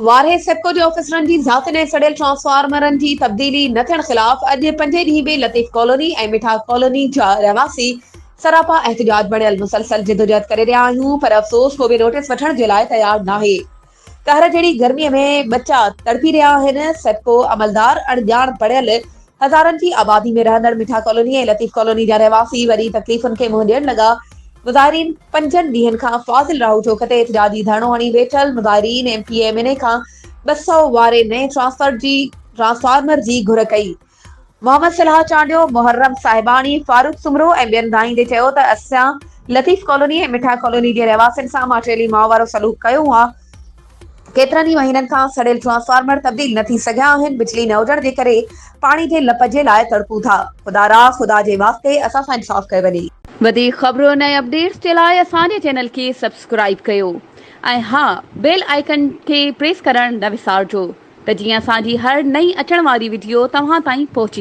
وارهه سيپڪو جي آفيسرن جي ذاتين ۽ سڙيل ٽرانسفارمرن جي تبديلي نه ٿيڻ خلاف اڄ پنجين ڏينهن به لطيف ڪالوني ۽ مٺا ڪالوني جا رهواسي سراپا احتجاج بڻيل مسلسل جدوجهد ڪري رهيا آهيون پر افسوس ڪو به نوٽيس وٺڻ جي لاء تيار ناهي قهر جهڙي گرمي ۾ ٻچا تڙپي رهيا آهن سيپڪو عملدار اڻڄاڻ بڻيل هزارن جي آبادي ۾ رهندڙ مٺا ڪالوني ۽ لطيف ڪالوني جا رهواسي وڏي تڪليفن کي منهن ڏيڻ لڳا. مظاهرين پنجن ڏينهن کان فاضل راهو چوڪ تي احتجاجي ڌرڻو هڻي ويٺل مظاهرين ايم پي ايم اين اي کان 200 واري نئين ٽرانسفر جي ٽرانسفارمر جي گهر ڪئي. محمد صلاح چانڊيو، محرم صاحباڻي، فاروق سومرو ۽ ٻين دانهيندي چيو ته اسان لطيف ڪالوني ۽ مٺا ڪالوني جي رهواسين سان ماٽيلي ماء وارو سلوڪ ڪيو آ، ڪيترن ئي مهينن کان سڙيل ٽرانسفارمر تبديل نه ٿي سگهيا آهن، بجلي نه هجڻ جي ڪري پاڻي جي لپ جي لاء تڙپون ٿا، خدا را خدا جي واسطي اسان سان انصاف ڪيو وڃي. وڌيڪ خبرن ۽ اپڊيٽس جي لاء اسان جي چينل کي سبسڪرائيب ڪيو ۽ ها بيل آئيڪن کي پريس ڪرڻ نه وسارجو ته جيئن اسان جي هر نئين اچڻ واري وڊيو توهان تائين پهچي.